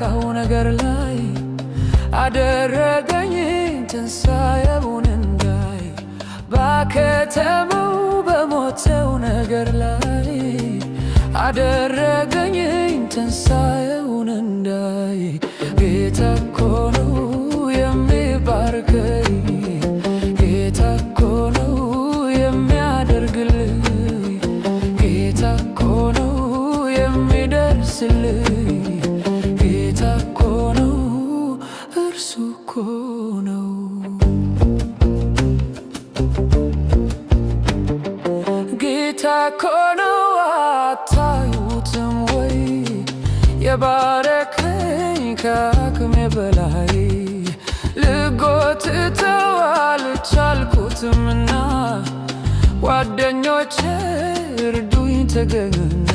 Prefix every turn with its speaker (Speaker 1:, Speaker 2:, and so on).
Speaker 1: በማይነካው ነገር ላይ አደረገኝ ትንሣኤውን እንዳይ። ባከተመው በሞተው ነገር ላይ አደረገኝ ትንሣኤውን እንዳይ። ጌታ እኮ ነው የሚባርከኝ፣ ጌታ እኮ ነው የሚያደርግልኝ፣ ጌታ እኮ ነው የሚደርስልኝ፣ ጌታ እኮ ነው፣ እርሱ እኮ ነው። ጌታ እኮ ነው፣ አታዩትም ወይ? የባረከኝ ከአቅሜ በላይ፣ ልጎትተው አልቻልኩትምና ጓደኞቼ እርዱኝ ተገኙና።